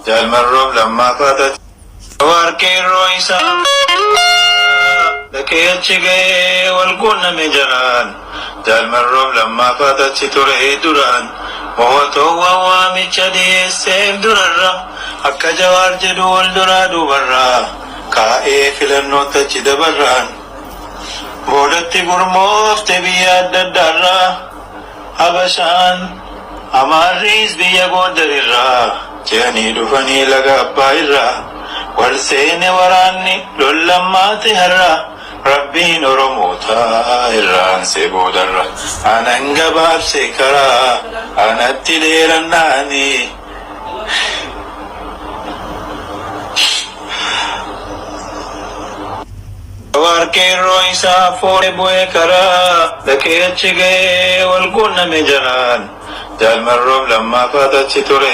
Jaal Marroof lammaafaa tachi. Jawaar qeerroo isaa dhaqee achi ga'ee wal quunname jaraan. Jaal Marroof lammaafaa tachi ture duraan. Mohotoowwan waamicha dhiyeesseef durarra akka Jawaar jedhu wal duraa duubarra kaa'ee filannootti achi dabarraan. Boodatti gurmoofte biyya adda addaarraa Habashaan, Amaarriis biyya Goondarirraa ce'anii dhufanii laga Abbaayirraa wal seene waraanni lollammaate har'a Rabbiin Oromoota irraansee boodarra anan gabaabse karaa anatti dheerannaani. Jawaar qeerroo isaa fuudhe bu'ee karaa dhaqee achi ga'ee wal quunname jaraan. Jaal Marroof lammaafaa achi ture.